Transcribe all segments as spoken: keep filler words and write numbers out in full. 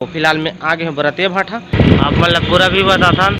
तो फिलहाल मैं आ गे हों बरतिया भाठा, आप मन ला पूरा भी बताथन।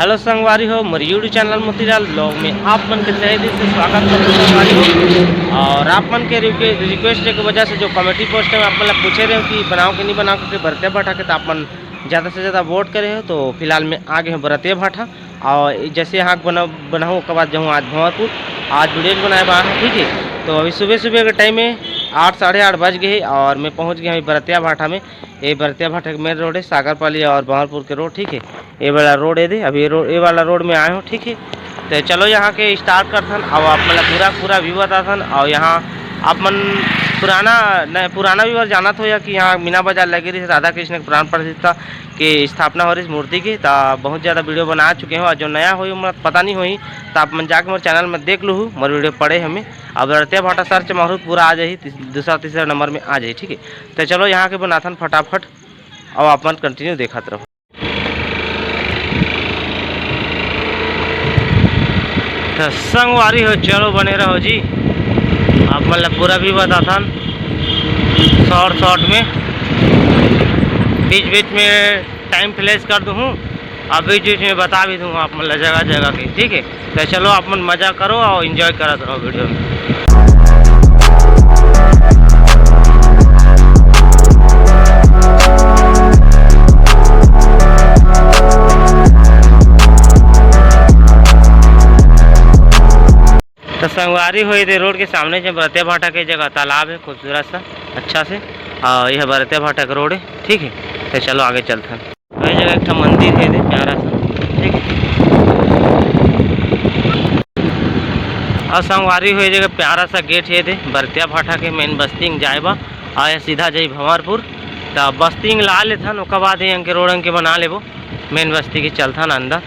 Hello संगवारी हो, मोर YouTube channel मोतीलाल vlog में आप मन के तहे दिल से स्वागत करथों संगवारी हो। और आप मन के रिक्वे-, request के वजह से जो community post में आप मन ला पूछे रहे हो कि बनाओ कि नहीं बनाओ, क्योंकि बरतिया भाठा के तो आप मन ज़्यादा से ज़्यादा vote करे हो, तो फिलहाल मैं आ गे हों बरतिया भाठा। और जैसे यहाँ बना-, बनाहूँ, ओकर बाद जाहूँ आज भंवरपुर, आज video बनाए बा, ठीक है। तो अभी सुबह सुबह के time में आठ, साढ़े आठ बज गे हे और मैं पहुँच गे हों बरतिया भाठा में। ये बरतिया भाठा के main road है, सागरपाली और भंवरपुर के road, ठीक है। ये वाला road है दे, अभी ये road, ये वाला road में आए हों, ठीक है। तो चलो यहाँ के start करथन, अब आप मन ला पूरा, पूरा view बताथन। और यहाँ आप मन पुराना, न, पुराना viewer जानत हो या कि यहाँ मीना बाजार लगे रहिस राधा कृष्ण के प्राण प्रतिष्ठा के स्थापना हो रहिस मूर्ति के, त बहुत ज़्यादा video बना चुके हों। और जो नया होही, ओमन पता नहीं होही, त आप मन जाके मोर channel में देख लूहू, मोर video पड़े हमें। अब बरतिया भाठा search मारहू, पूरा आ जाही, तीस-, दूसरा तीसरा number में आ जाही, ठीक है। तो चलो यहाँ के बनाथन फटाफट, और आप मन continue देखत रहो। तो संगवारी हो, चलो बने रहो जी, आप मन ला पूरा भी बताथन short short में, बीच बीच में time flash कर दूँ, और बीच बीच में बता भी दूँ आप मन ला जगह जगह के, ठीक है। तो चलो आप मन मजा करो और enjoy करत रहो video में। तो संगवारी हो, ये दे road के सामने जो बरतिया भाठा के जगह तालाब है, खूबसूरत सा, अच्छा से, और यह बरतिया भाठा का road है, ठीक है। तो चलो आगे चलथन। वही जगह एक ठो मंदिर है दे, प्यारा सा, ठीक है। और संगवारी हो, ये जगह प्यारा सा gate है दे, बरतिया भाठा के main बस्ती में जाए बा, और ये सीधा जाई भंवरपुर। तो बस्ती में ला लेथन, ओकर बाद ये अंके road अंके बना लेबो, main बस्ती के चलथन अंदर।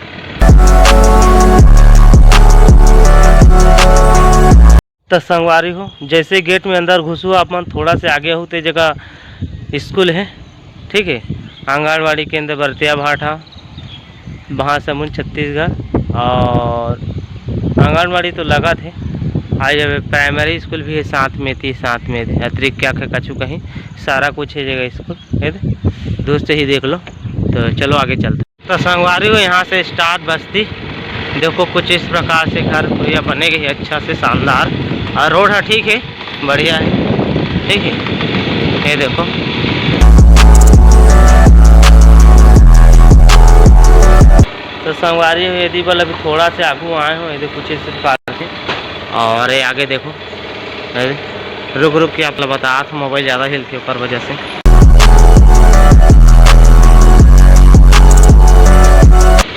त संगवारी हो, जैसे gate में अंदर घुसू आप मन, थोड़ा से आगे हो ते जगह school है, ठीक है, आंगनबाड़ी केंद्र बरतिया भाठा, महासमुंद, छत्तीसगढ़। और आंगनबाड़ी तो लगत है, आज अब primary school भी है साथ में थी, साथ में थी, अतिरिक्त क्या क्या कछु कहीं, सारा कुछ है जगह school है, दूर से ही देख लो। तो चलो आगे चलते। तो संगवारी हो, यहाँ से start बस्ती, देखो कुछ इस प्रकार से घर भैया बने गए है, अच्छा से शानदार, और road है, ठीक है, बढ़िया है, ठीक है। ये देखो, तो संगवारी हो, यदि बल अभी थोड़ा से आगू आए हो, ये देखो कुछ इस प्रकार से, और ये आगे देखो, अरे, रुक रुक के आप ला बतात हूँ, mobile ज़्यादा हिलथे ओकर वजह से।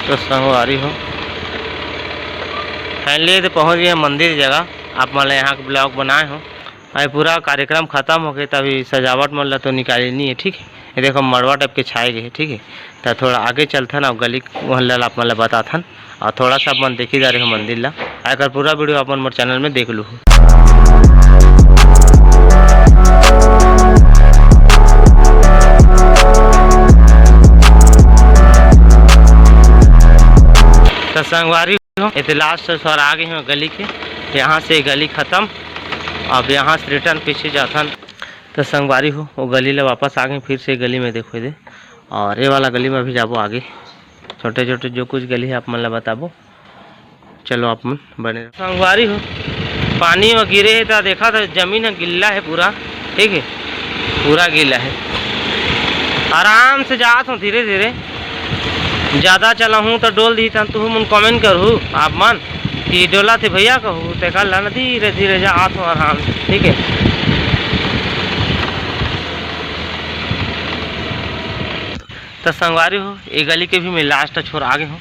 तो संगवारी हो, finally तो पहुँच गए मंदिर जगह। आप मन ला यहाँ के vlog बनाए हो, अभी पूरा कार्यक्रम खत्म हो गए, तभी सजावट मन ला तो निकाले नहीं है, ठीक है। ये देखो मड़वा type के छाए गए है, ठीक है। तो थोड़ा आगे चलथन और गली मोहल्ला ला आप मन ला बताथन, और थोड़ा सा आप मन देखी जा रहे हो मंदिर ला। एकर पूरा video आप मन मोर channel में देख लूहू। तो संगवारी हो, ये तो last सर आ गए हो गली के, यहाँ से गली खत्म। अब यहाँ से return पीछे जाथन। तो संगवारी हो, वो गली ला वापस आ गए, फिर से गली में देखो दे, और ये वाला गली में भी जाबो आगे, छोटे छोटे जो कुछ गली है आप मन ला बताबो। चलो आप मन बने रहो। संगवारी हो, पानी में गिरे है तो देखा था, जमीन है गिल्ला है पूरा, ठीक है, पूरा गिल्ला है। आराम से जात हूँ धीरे धीरे, ज़्यादा चलाहूँ तो डोल दी, तहन तुहू मन comment करहू आप मन कि डोला थे भैया कहू, तेकर ला धीरे धीरे जात हूँ आराम से, ठीक है। तो संगवारी हो, ये गली के भी मैं last छोर आ गए हूँ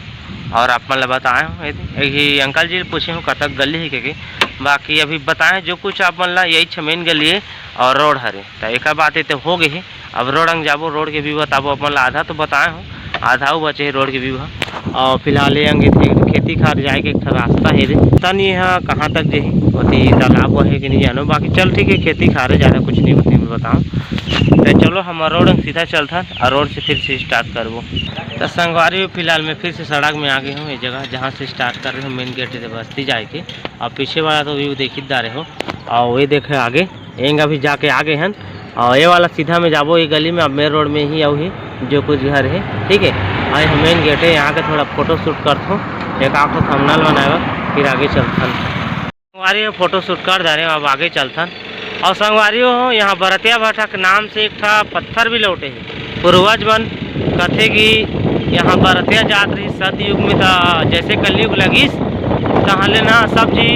और आप मन ला बताए हूँ। ये दे, यही अंकल जी ले पूछे हूँ कतक गली है के, बाकी अभी बताए जो कुछ आप मन ला यही छ main गली है और road हरे। तो एक बात ये तो हो गई है, अब road अंग जाबो, road के view बताबो आप मन ला। आधा तो बताए हूँ, आधा वो बचे है road के view। और फिलहाल ये अंग ये थे खेती खार जाए के एक ठो रास्ता हे रे। पता नहीं यहाँ कहाँ तक जाही, ओती तालाब हे कि नहीं जानो। बाकी चल ठीक है, खेती खार है, ज़्यादा कुछ नहीं होती, मैं बताऊँ। तो चलो हम रोड में सीधा चलथन और रोड से फिर से स्टार्ट करबो। तो संगवारी हो, फिलहाल मैं फिर से सड़क में आ गए हूँ, ये जगह जहाँ से स्टार्ट कर रहे हूँ मेन गेट से बस्ती जाए के। और पीछे वाला तो व्यू देखी जा रहे हो, और ये देखे आगे, एंग अभी जाके आगे हन। और ये वाला सीधा में जाबो, ये गली में, अब मेन रोड में ही आऊ ही जो कुछ घर है, ठीक है। और ये मेन गेट है, यहाँ के थोड़ा फोटो शूट करथो, एक आखो थंबनेल बनाए बर, फिर आगे चलथन। संगवारी हो, फोटो शूट कर डारे, अब आगे चलथन। और संगवारी हो, यहाँ बरतिया भाटा के नाम से एक ठा पत्थर भी लौटे है। पूर्वज मन कथे कि यहाँ बरतिया जात रही सतयुग में, त जैसे कलयुग लगिस, तहाँ ले ना सब जी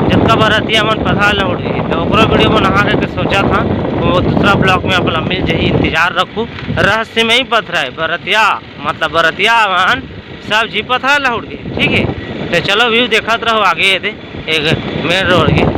जतका बरतिया मन पथरा लहुट गई। तो ओकरो वीडियो बना के सोचा था, वो दूसरा ब्लॉग में आप ला मिल जाही, इंतजार रखू। रहस्यमयी पथरा है बरतिया, मतलब बरतिया मन सब झी पथरा लहुट गे, ठीक है। तो चलो व्यू देखत रहो आगे, ये दे एक मेन रोड के।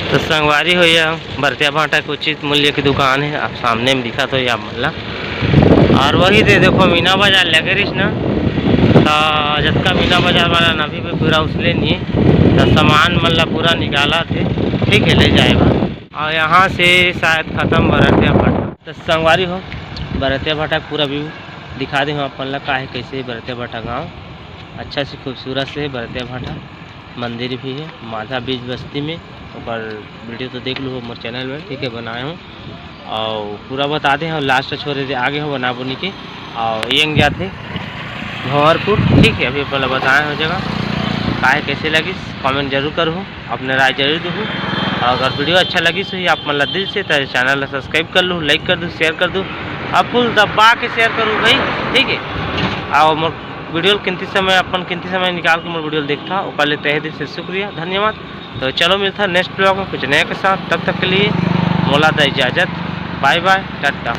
तो संगवारी हो, ये बरतिया भाटा के उचित मूल्य की दुकान है, आप सामने में दिखत हो आप मन ला। और वही दे देखो, मीना बाजार लगे रहिस ना, तो जतका मीना बाजार वाला नभी भी पूरा उसले नहीं, तो सामान मन ला पूरा निकालत हे, ठीक है, ले जाए बर। और यहाँ से शायद खत्म बरतिया भाटा। तो संगवारी हो, बरतिया भाटा पूरा व्यू दिखा दे हूँ आप मन ला, का है, कैसे बरतिया भाटा गाँव। अच्छा से खूबसूरत से बरतिया भाटा मंदिर भी है माधा बीज बस्ती में। ओकर वीडियो तो देख लो मोर चैनल में, ठीक है, बनाए हूँ। और पूरा बता दे हूँ, लास्ट छोरे दे आगे हो बना बुनी के। और एंग जाते भंवरपुर, ठीक है, अभी पहले बताए हो जगह, काहे कैसे लगिस, कमेंट जरूर करूँ, अपने राय जरूर दूँ। और अगर वीडियो अच्छा लगिस होही आप मन ला दिल से, तो चैनल ला सब्सक्राइब कर लूँ, लाइक कर दूँ, शेयर कर दूँ, और फुल दबा के शेयर करूँ भाई, ठीक है। और मोर वीडियो किंती समय, अपन किंती समय निकाल के मोर वीडियो देखता, ओकर लिए तहे दिल से शुक्रिया, धन्यवाद। तो चलो मिलता नेक्स्ट ब्लॉग में कुछ नया के साथ, तब तक के लिए मोला दा इजाज़त, बाय बाय, टाटा।